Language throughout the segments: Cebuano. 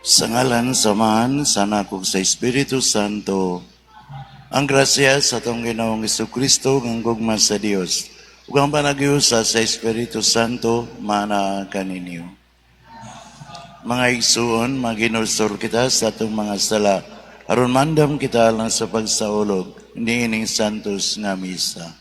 Sa ngalan sa Amahan, sa Anak ug sa Espiritu Santo, ang grasya sa atong Ginoong Kristo, ang gugma sa Dios, ug ang panaghiusa sa Espiritu Santo, maanaa kaninyo. Mga igsuon, maghinulsol kita sa atong mga sala, aron mandam kita lang sa pagsaulog niining Santos nga Misa.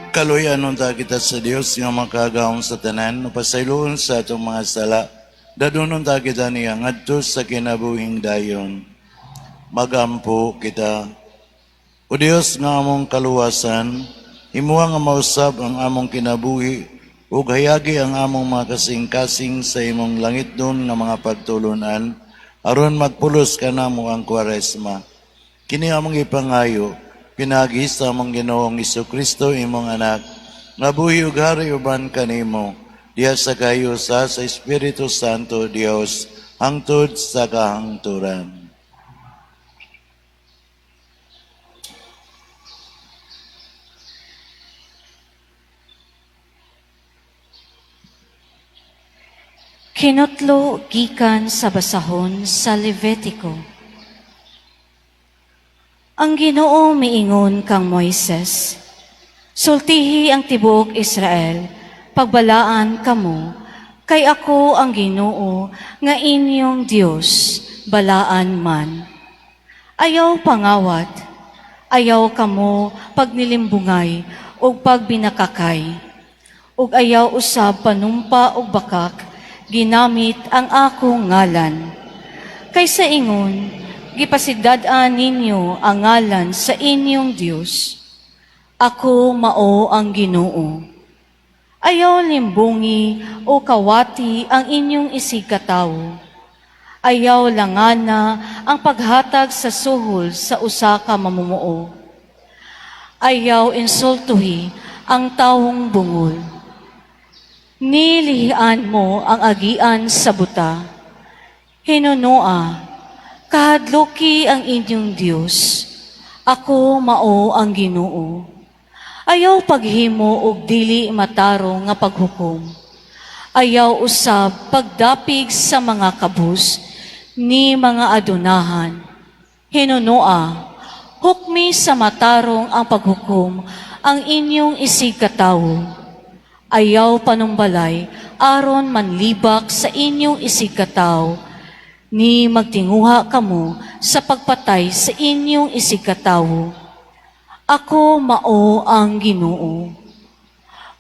Kaluyan unta kita sa Dios nga makagagahom sa tanan, pasayloon sa atong mga sala, dadon unta kita niya ngadto sa kinabuhing dayon. Magampo kita. O Dios nga among kaluwasan, himuha nga mausab ang among kinabuhi ug hayagi ang among mga kasing-kasing sa imong langitnon nga mga pagtulunan, aron magpulos kanamo ang Kwaresma. Kini among ipangayo pinaagi sa among Ginoong Kristo, imong anak, nga buhi ug hari uban kanimo, diha sa kahiusa sa Espiritu Santo Dios, hangtod sa kahangturan. Kinutlo gikan sa basahon sa Levitico. Ang Ginoo miingon kang Moises, "Sultihi ang tibuok Israel, pagbalaan kamo, kay ako ang Ginoo nga inyong Dios, balaan man. Ayaw pangawat, ayaw kamo pagnilimbungay ug pagbinakakay, ug ayaw usab panumpa og bakak ginamit ang akong ngalan. Kay sa ingon, gipasidad-an ninyo ang ngalan sa inyong Dios. Ako mao ang Ginoo. Ayaw limbungi o kawati ang inyong isigkatawo. Ayaw langana ang paghatag sa suhol sa usa ka mamumuo. Ayaw insultuhi ang tawong bungol. Nilihian mo ang agian sa buta. Hinunoa, kahadluki ang inyong Dios. Ako mao ang Ginoo. Ayaw paghimo og dili matarong nga paghukom. Ayaw usab pagdapig sa mga kabus ni mga adunahan. Hinunoa, hukmi sa matarong ang paghukom ang inyong isigkatawo. Ayaw panumbalay aron manlibak sa inyong isigkatawo, ni magtinguha kamo sa pagpatay sa inyong isigkatawo. Ako mao ang Ginoo.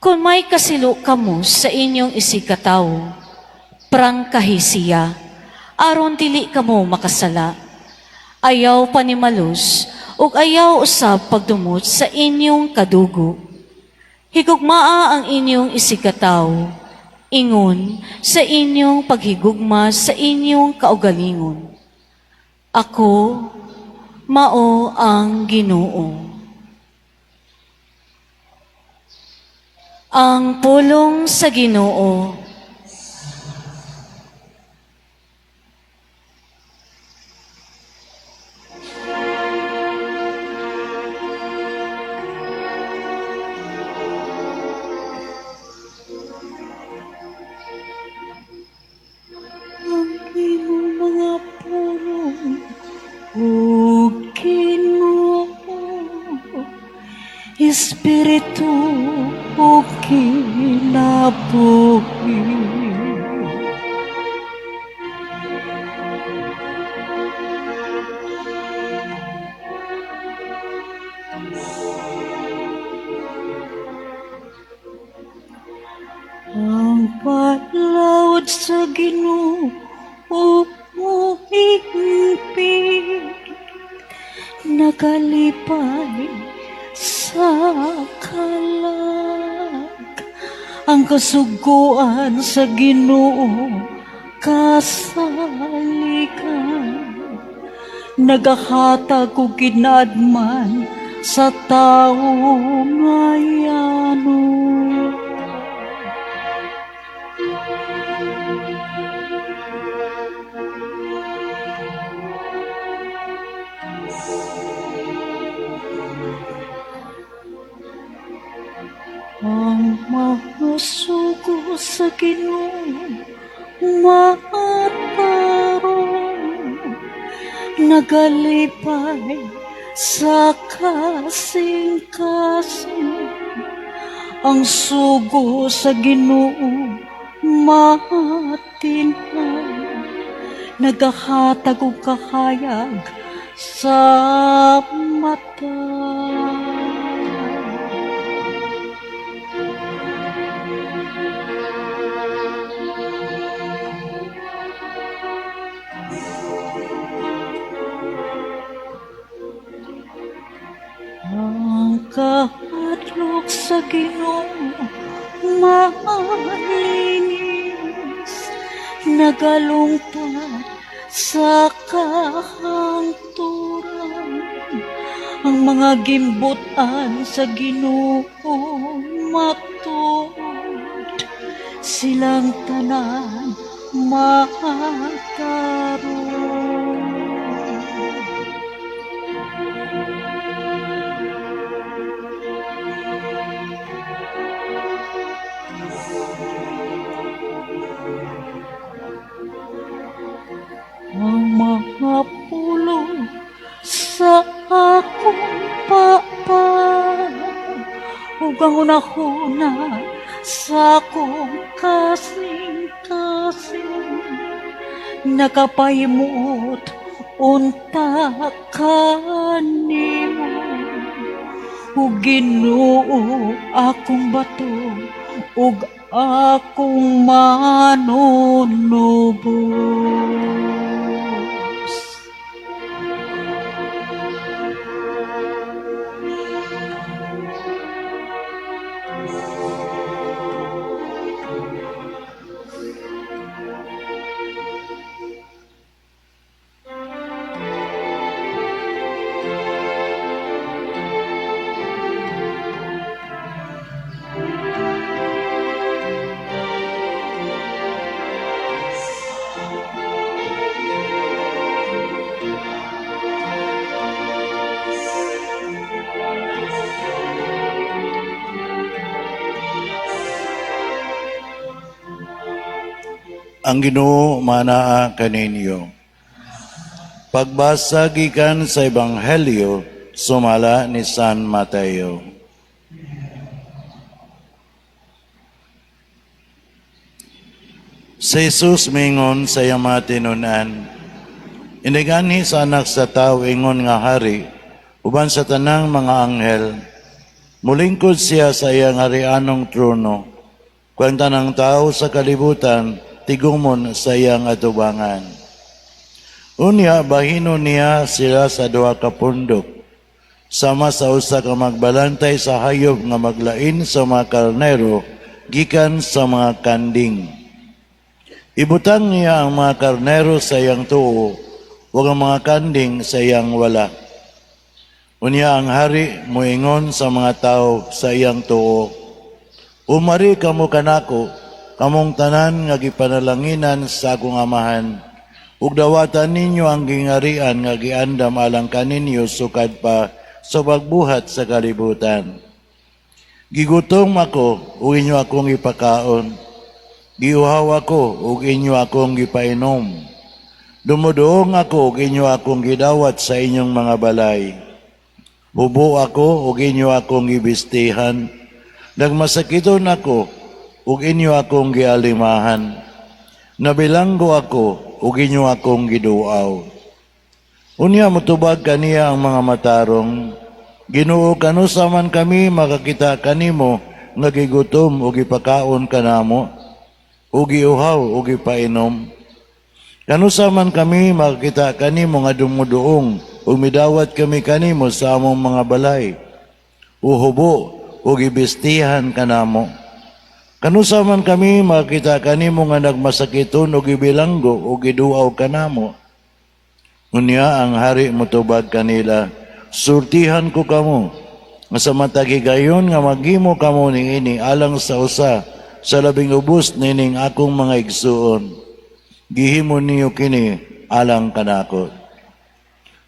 Kung may kasilo kamo sa inyong isigkatawo, prangkahi siya, aron dili kamo makasala. Ayaw panimalus, ug ayaw usab pagdumot sa inyong kadugo. Higugmaa ang inyong isigkatawo, ingon sa inyong paghigugma sa inyong kaugalingon. Ako mao ang Ginoo. Ang pulong sa Ginoo. Ang imong mga pulong o Ginoo, Espiritu o kinabuhi. kinabuhi. Ang palaod sa Ginoo hingpit, nakalipay sa kalag. Ang kasuguan sa Ginoo kasaligan, nagahatag og kinaadman sa tawo nga yano. Ang mga sugo sa Ginoo maatarong, nagalipay sa kasing-kasing. Ang sugo sa Ginoo matinhal, nagahatag og kahayag sa mata. Ang kahadlok sa Ginoo malinis, nagalungtad sa kahangturan. Ang mga gimbutan sa Ginoo matuod, silang tanan matarong. Ang mga pulong sa akong papa ug ang hunahuna sa akong kasing-kasing, nakapahimuot unta kanimo. O Ginoo, akong bato ug akong manunubos. Ang Ginoo manaa kaninyo. Pagbasa gikan sa Ebanghelyo sumala ni San Mateo. Si Jesus mingon sa iyang mga tinun-an, "Iniganhi sa Anak sa Tao ingon nga hari, uban sa tanang mga anghel. Mulingkod siya sa iyang harianong trono. Kung tanang tao sa kalibutan, tigumon sa iyang atubangan. Unya, bahino niya sila sa duha ka pundok, sama sa usa ka magbalantay sa hayop nga maglain sa mga karnero gikan sa mga kanding. Ibutang niya ang mga karnero sa iyang tuo ug ang mga kanding sa iyang wala. Unya ang hari moingon sa mga tao sa iyang tuo, 'Umari kamo kanako, kamong tanan nga gipanalanginan sa akong Amahan, ug dawatan ninyo ang gingarian nga giandam alang kaninyo sukad pa sa pagbuhat sa kalibutan. Gigutom ako ug inyo akong ipakaon. Giuhaw ako ug inyo akong gipainom. Dumuduong ako ug inyo akong gidawat sa inyong mga balay. Hubo ako ug inyo akong gibistihan. Nagmasakiton ako ug inyo akong gialimahan. Nabilanggo ako ug inyo akong giduaw." Unya motubag kaniya ang mga matarong, "Ginoo, kanusa man kami makakita kanimo nga gigutom ug gipakaon kanamo, o giuhaw ug gipainom? Kanusa man kami makakita kanimo nga dumuduong ug midawat kami kanimo sa among mga balay, o hubo ug gibistihan kanamo? Kanusa man kami makakita kanimo nga nagmasakiton ug gibilanggo ug giduaw kanamo?" Unya ang hari motubag kanila, "Sultihan ko kamo nga sa matag higayon nga maghimo kamo niini alang sa usa sa labing ubos nining akong mga igsuon, gihimo niyo kini alang kanako."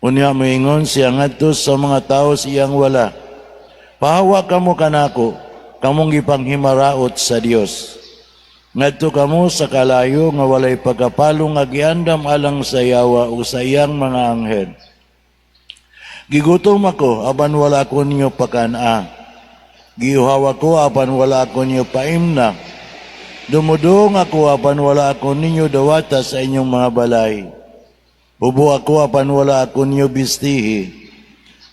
Unya moingon siya ngadto sa mga tawo sa iyang wala, "Pahawa kamo kanako, kamong gipanghimaraot sa Dios. Ngadto kamo sa kalayo nga walay pagkapalo nga giandam alang sa yawa ug sa iyang mga anghel. Gigutom ako, apan wala ko ninyo pakan-a. Giuhaw ako, apan wala ako ninyo paimna. Dumuduong ako, apan wala ako ninyo dawata sa inyong mga balay. Hubo ako, apan wala ako ninyo bistihi.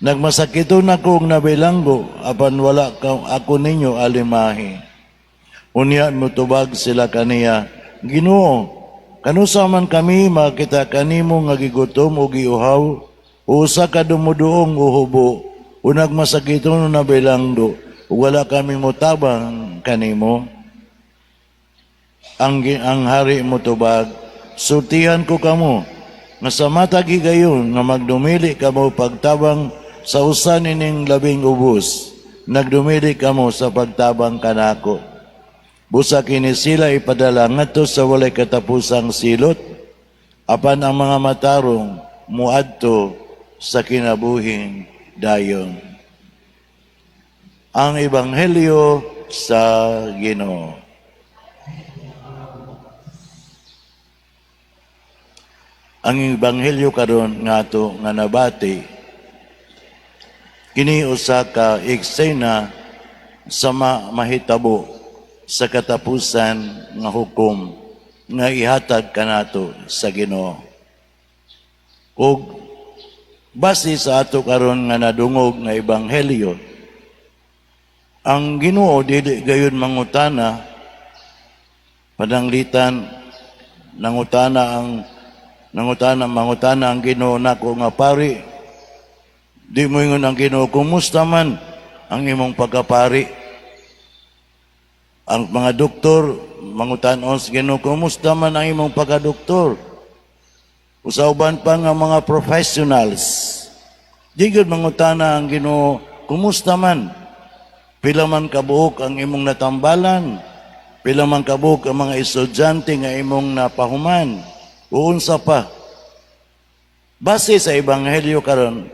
Nagmasakiton ako ug nabilanggo, apan wala ako ninyo alimahi." Unya motubag sila kaniya, "Ginoo, kanusa man kami makita kanimo nga gigutom o giuhaw, o usa ka dumuduong o hubo, o nagmasakiton o nabilanggo, ug wala kami motabang kanimo?" Ang hari motubag, "Sultihan ko kamo, nga sa matag higayon nga magdumili kamo pagtabang sa usa nining labing ubos, nagdumili kamo sa pagtabang kanako. Busa kini sila ipadala ngadto sa walay katapusang silot, apan ang mga matarong muadto sa kinabuhing dayon." Ang Ebanghelyo sa Ginoo. Ang Ebanghelyo karon nga ato nga nabati, kini usa ka eksena sa mahitabo sa katapusan nga hukom nga ihatag kanato sa Ginoo. Ug base sa ato karon nga nadungog nga ebanghelyo, ang Ginoo dili gayon mangutana. Pananglitan nangutana ang nangutana mangutana ang Ginoo nako nga pari, di mo ingon ang Ginoo, "Kumusta man ang imong pagkapari?" Ang mga doktor, mangutanon sa Ginoo, "Kumusta man ang imong pagkadoktor?" Sa uban pa nga mga professionals, di gyud mangutana ang Ginoo, "Kumusta man? Pila man kabuok ang imong natambalan? Pila man kabuok ang mga estudyante nga imong napahuman?" O unsa pa. Base sa ebanghelyo karon,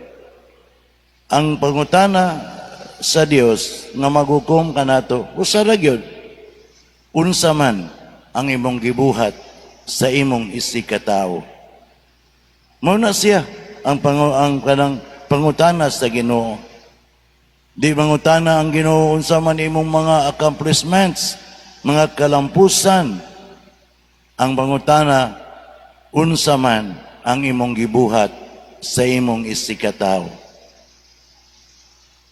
ang pangutana sa Dios nga maghukom kanato, usa ra gyud: unsa man ang imong gibuhat sa imong isigkatawo? Mao na siya ang kanang pangutana sa Ginoo. Di mangutana ang Ginoo unsa man imong mga accomplishments, mga kalampusan. Ang pangutana, unsa man ang imong gibuhat sa imong isigkatawo?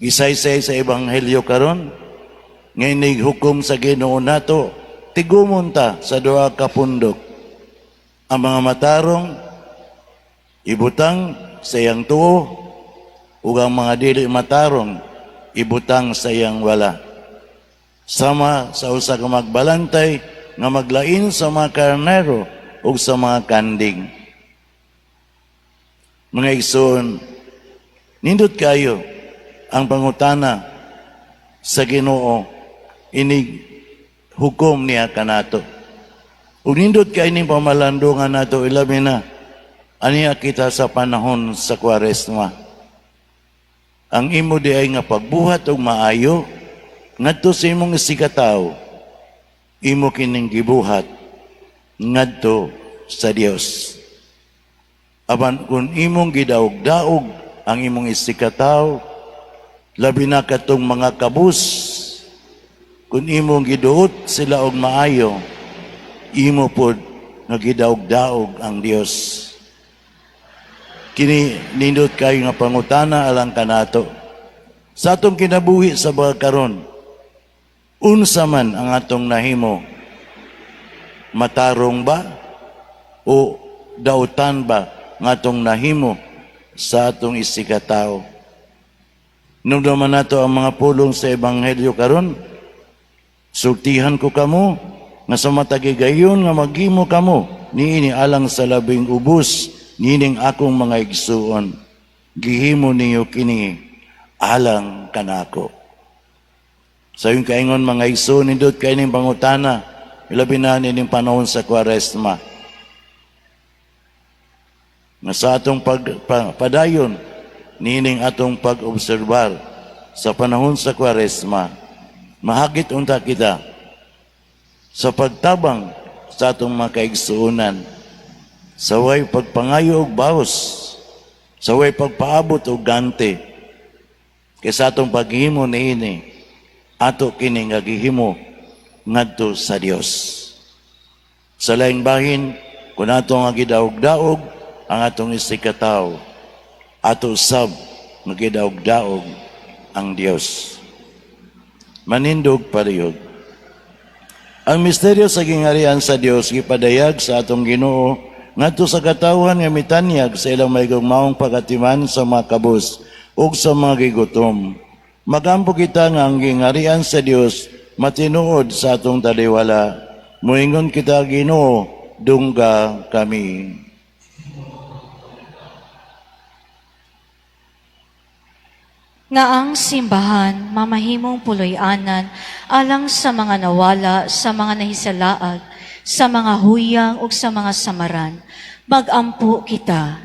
Gisaysay sa ebanghelyo karon nga inig hukom sa Ginoo nato, tigumon ta sa duha ka pundok. Ang mga matarong ibutang sa iyang tuo ug ang mga dili matarong ibutang sa iyang wala. Sama sa usa ka magbalantay nga maglain sa mga karnero ug sa mga kanding. Mga igsoon, nindot kayo ang pangutana sa Ginoo inig hukom niya kanato. Ug nindot kay ning pamalandungan nato, ilabi na aniya kita sa panahon sa Kwaresma. Ang imo diay nga pagbuhat og maayo ngadto sa imong isigkatawo, imo kining gibuhat ngadto sa Dios. Apan kung imong gidaog-daog ang imong isigkatawo, labi na katong mga kabus, Kung imong giduot sila og maayo, imo pod nga gidaog-daog ang Dios. Kini nindot kayo nga pangutana alang kanato. Sa atong kinabuhi sa mga karon, unsa man ang atong nahimo, matarong ba o dautan ba nga atong nahimo sa atong isigkatawo? Numduman nato ang mga pulong sa Ebanghelyo karon, sultihan ko kamo nga sa matag higayon nga maghimo kamo niini alang sa labing ubos niining akong mga igsuon, gihimo ninyo kini alang kanako. Sa iyong kaingon, mga igsuon, nindot kay ning pangutana, ilabi na nining panahon sa Kwaresma. Nga sa atong padayon nining atong pag-obserbar sa panahon sa Kwaresma, mahagit unta kita sa pagtabang sa atong mga kaigsuonan, sa way pagpangayo og baos, sa way pagpaabot og gante. Kay sa atong paghimo niini, ato kini nga gihimo ngadto sa Dios. Sa laing bahin, kung ato nga gidaog-daog ang atong isigkatawo, ato sab nga gidaog-daog ang Dios. Manindog palihog. Ang misteryo sa gingharian sa Dios gipadayag sa atong Ginoo ngadto sa katawhan nga mitanyag sa ilang mahigugmaong pagatiman sa mga kabus ug sa mga gigutom. Magampo kita nga ang gingharian sa Dios matinuod sa atong taliwala. Moingon kita, Ginoo, dungga kami. Nga ang simbahan mamahimong puloy-anan alang sa mga nawala, sa mga nahisalaag, sa mga huyang ug sa mga samaran. Magampo kita.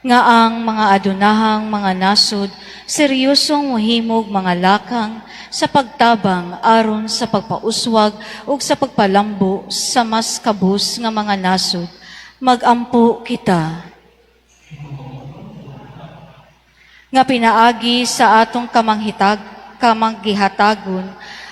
Nga ang mga adunahang mga nasod seryosong mohimog mga lakang sa pagtabang aron sa pagpauswag ug sa pagpalambo sa mas kabus nga mga nasod. Magampo kita. Nga pinaagi sa atong kamanghihatagon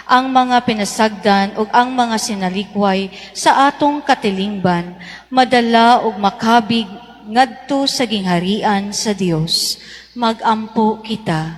ang mga pinasagdan ug ang mga sinalikway sa atong katilingban, madala ug makabig ngadto sa gingharian sa Dios. Magampo kita.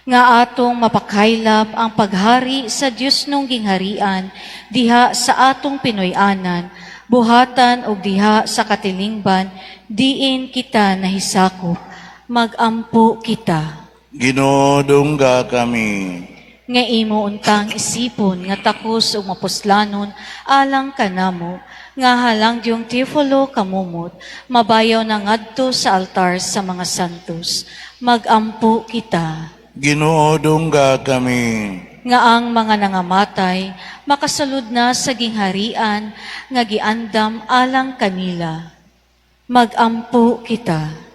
Nga atong mapakaylap ang paghari sa Dios nung gingharian diha sa atong Pinoy-anan, buhatan og diha sa katilingban, diin kita nahisakop. Magampo kita. Ginoo, dungga kami. Nga imo untang isipon nga takos ug mapuslanon alang kanamo, nga halang diyong Teofilo kamumot, mabayaw na ngadto sa altar sa mga santos. Magampo kita. Ginoo, dungga kami. Nga ang mga nangamatay makasulod na sa gingharian nga giandam alang kanila. Magampo kita.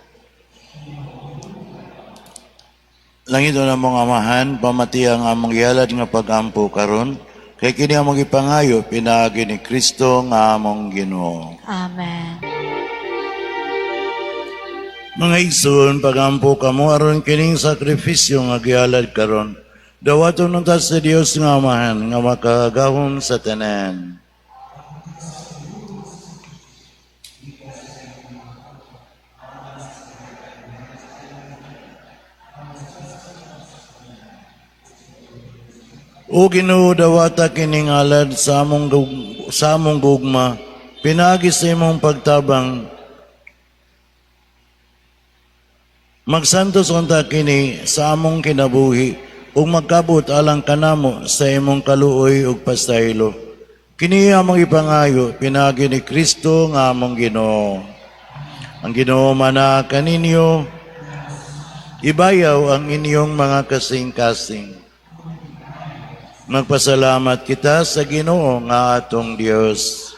Langit na mong Amahan, pamati ang among gihalad nga pagampo karon, kay kini among gipangayo pinaagi ni Kristo nga among Ginoo. Amen. Mga igsoon, pagampo kamo aron kining sakripisyo nga gihalad karon. Dawaton unta sa Dios nga Amahan nga makagahom sa tanan. O Ginoo, dawata kining alad sa among gugma, pinaagi sa imong pagtabang. Magsantos unta kini sa among kinabuhi ug magkabot alang kanamo sa imong kaluoy ug pasaylo. Kini among ipangayo pinaagi ni Kristo nga among Ginoo. Ang Ginoo mana kaninyo, ibayaw ang inyong mga kasing-kasing. Magpasalamat kita sa Ginoo nga atong Dios.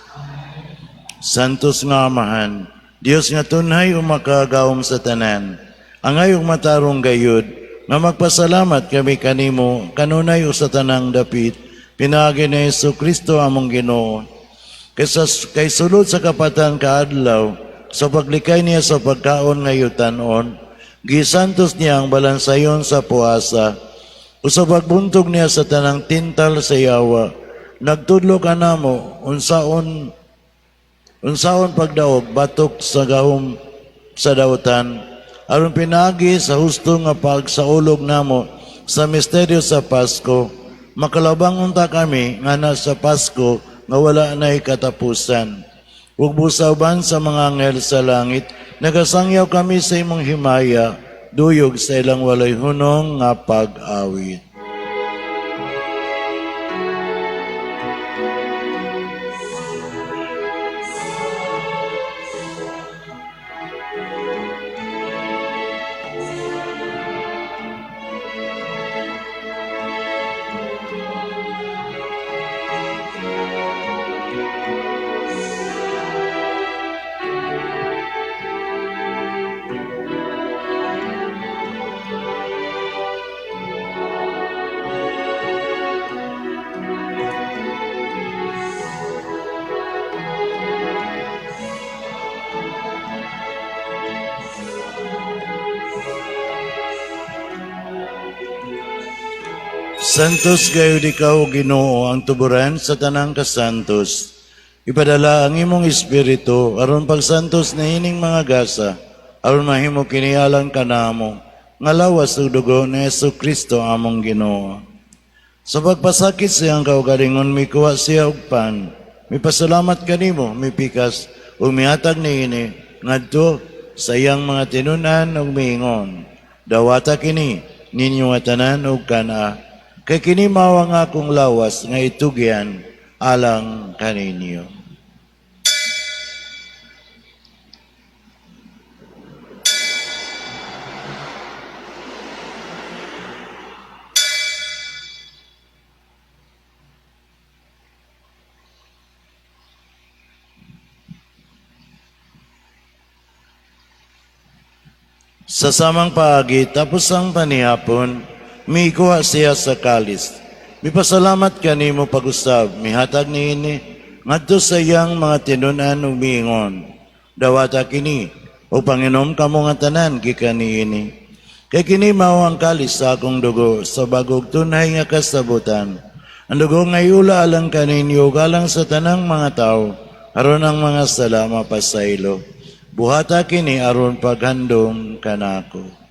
Santos nga Amahan, Dios nga tunhay o makagawom sa tanan, angay ug matarong gayud, nga magpasalamat kami kanimo kanunay o sa tanang dapit, pinaagi ni Hesus Kristo among Ginoo. Kay sulod sa kapatan kaadlaw, sa paglikay niya sa pagkaon ngayutanon, Gisantos niya ang balansayon sa puasa, o sa pagbuntog niya sa tanang tintal sa yawa. Nagtudlo ka namo unsaon unsaon pagdaog batok sa gahom sa dautan, aron pinaagi sa husto nga pagsaulog namo sa misteryo sa Pasko, makalabang unta kami ngana sa Pasko nga wala na'y katapusan. Ug busa uban sa mga anghel sa langit, nagasangyaw kami sa imong himaya, duyog sa ilang walay hunong nga pag-awit. Santos gayud ikaw, Ginoo, ang tuburan sa tanang kasantos. Ipadala ang imong espiritu aron pagsantos niining mga gasa, aron mahimo kini alang kanamo nga lawas ug dugo ni Hesus Kristo among Ginoo. Sa pagpasakit sa iyang kaugalingon, mikuha siya og pan, mipasalamat kanimo, mipikas ug mihatag niini ngadto sa iyang mga tinun-an ug miingon: "Dawata kini ninyo nga tanan ug kana, kay kini mao ang akong lawas nga itugyan alang kaninyo." Sa samang paagi, tapos ang panihapon, mikuha siya sa kalis. Mipasalamat kanimo pag-usab, mihatag niini ngadto sa iyang mga tinun-an ug miingon: "Dawata kini ug panginom kamo nga tanan gikan niini. Kay kini mao ang kalis sa akong dugo sa bag-ong tunhay nga kasabutan. Ang dugo nga iula alang kaninyo ug alang sa tanang mga tawo aron ang mga sala mapasaylo. Buhata kini aron paghandom kanako."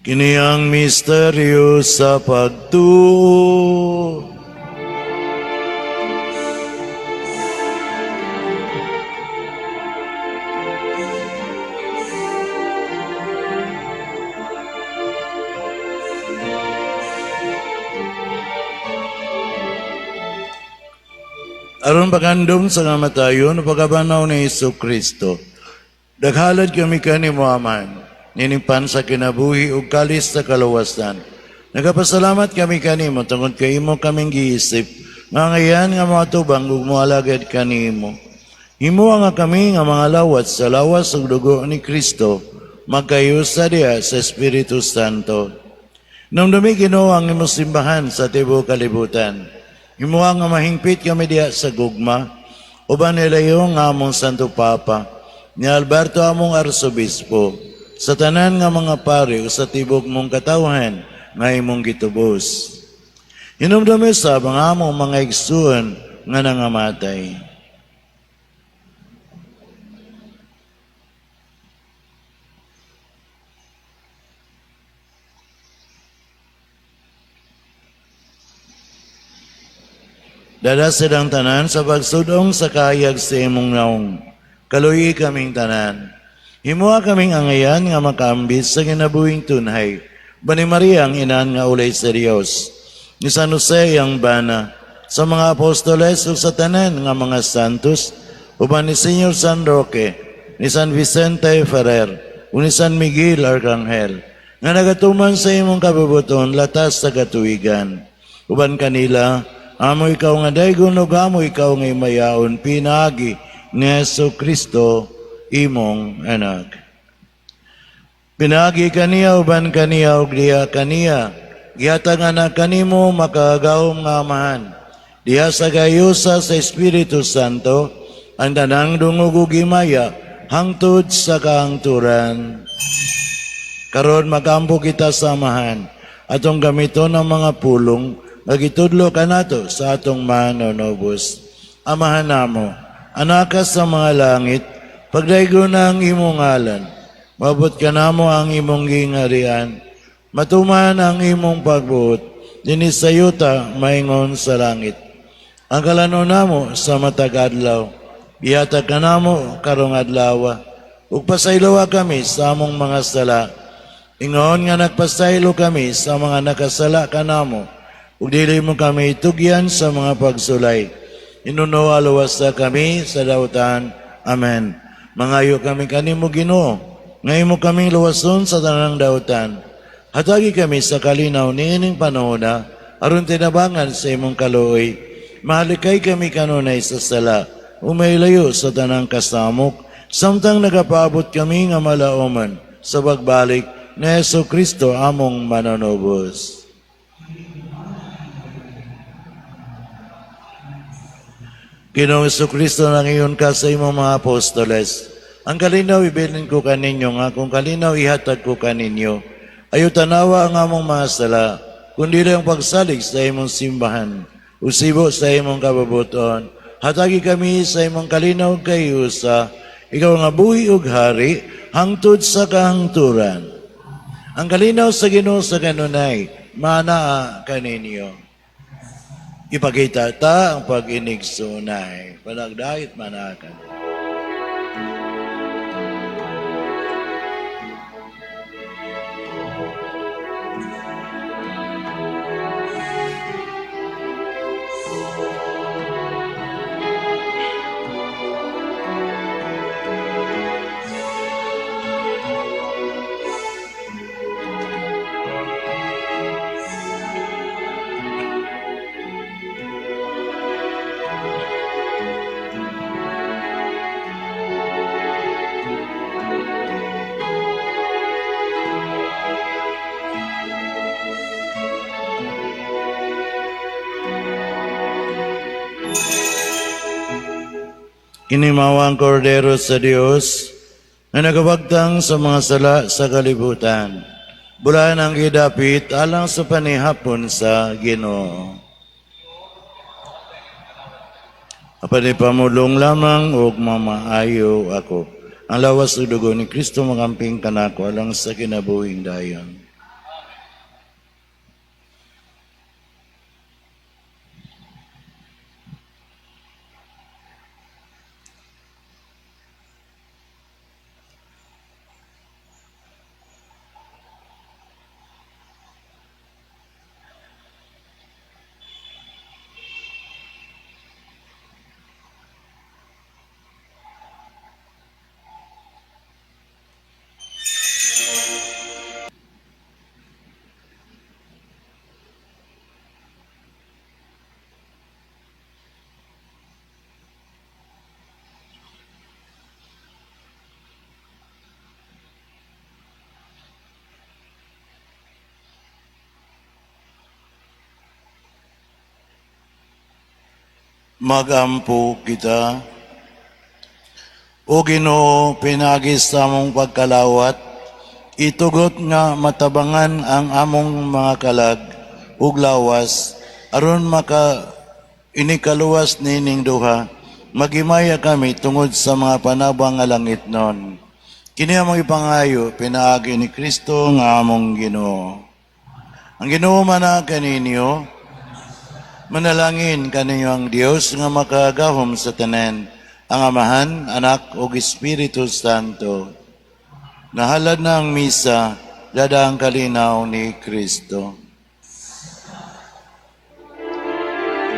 Kini ang misteryo sa pagtuo. Aron paghandom sa kamatayon ug pagkabanhaw ni Hesus Kristo, naghalad kami kanimo, Amahan, nining pan sa kinabuhi ug kalis sa kaluwasan. Nagapasalamat kami kanimo tungod kay imo kaming giisip nga angayan nga moatubang ug moalagad kanimo. Himoa nga kami nga mga lawat sa lawas ug dugo ni Kristo magkayusa diha sa Espiritu Santo. Hinumdumi, Ginoo, ang imong simbahan sa tibuok kalibutan. Himoa nga mahingpit kami diha sa gugma, uban ni Leon nga among Santo Papa, ni Alberto among Arsobispo, sa tanan nga mga pari ug sa tibok mong katawhan nga imong gitubos. Hinumdumi sa mga among mga igsuon nga nangamatay. Dala silang tanan sa pagsudong sa kahayag sa imong naong. Kaluyi kaming tanan. Himoa kaming angayan nga makaambit sa kinabuhing tunhay. Uban ni Maria ang inan nga ulay sa Dios. Ni San Jose ang bana. Sa mga apostoles ug sa tanan nga mga santos, uban ni Señor San Roque, ni San Vicente Ferrer, ug ni San Miguel Arcangel, nga nagatuman sa imong kabubut-on latas sa katuigan. Uban kanila, Amo ikaw nga daygon ug amo ikaw nga imayaon pinaagi ni Hesus Kristo imong anak. Pinaagi kaniya, uban kaniya ug diha kaniya, gihatag ana kanimo makagagahom nga Amahan. Diha sa gayusa sa Espiritu Santo ang tanang dungog ug himaya hangtod sa kahangturan. Karon magampo kita sa Amahan. Atong gamiton ang mga pulong nga gitudlo kanato sa atong Manunubos. Amahan namo, anaa ka sa mga langit, pagdaygon ang imong ngalan. Moabot kanamo ang imong gingharian. Matuman ang imong pagbuot, dinhi sa yuta maingon sa langit. Ang kalanon namo sa matag adlaw, ihatag kanamo karong adlaw. Ug pasayloa kami sa among mga sala, ingon nga nagpasaylo kami sa mga nakasala kanamo. Ug dili mo kami itugyan sa mga pagsulay. Hinunoa luwasa kami sa dautan. Amen. Mangayo kami kanimo, Ginoo, nga imo kaming luwason sa tanang dautan. Hatagi kami sa kalinaw niining panahona aron tinabangan sa imong kaluoy. Mahalikay kami kanunay sa sala, umay layo sa tanang kasamok, samtang nagapaabot kami nga malauman sa pagbalik ni Hesus Kristo among Manunubos. Ginoong Kristo, nangingon ka sa imong mga apostoles, "Ang kalinaw ibilin ko kaninyo, nga akong kalinaw ihatag ko kaninyo." Ayaw tanawa ang among mga sala, kundi ang pagsalig sa imong simbahan. Usibo sa imong kabubuton, hatagi kami sa imong kalinaw kayusa, ikaw nga buhi ug hari, hangtod sa kahangturan. Ang kalinaw sa Ginoo sa kanunay, manaa kaninyo. Ipakita ta ang pag-inigsunay. Panagdait manakan. Kini mao ang Kordero sa Dios na nagawagtang sa mga sala sa kalibutan. Bulahan ang gidapit alang sa panihapon sa Ginoo. Apan ipamulong lamang ug mamaayo ako. Ang lawas ug dugo ni Kristo magamping kanako alang sa kinabuhing dayon. Magampo kita. O Ginoo, pinaagi sa among pagkalawat, itugot nga matabangan ang among mga kalag ug lawas aron maka inikaluwas nining duha, maghimaya kami tungod sa mga panabang nga langitnon. Kini among ipangayo pinaagi ni Kristo nga among Ginoo. Ang Ginoo manaa kaninyo. Manalangin kaninyo ang Dios nga makagahom sa tanan, ang Amahan, Anak ug Espiritu Santo. Nahalad na ang misa, dada ang kalinaw ni Kristo.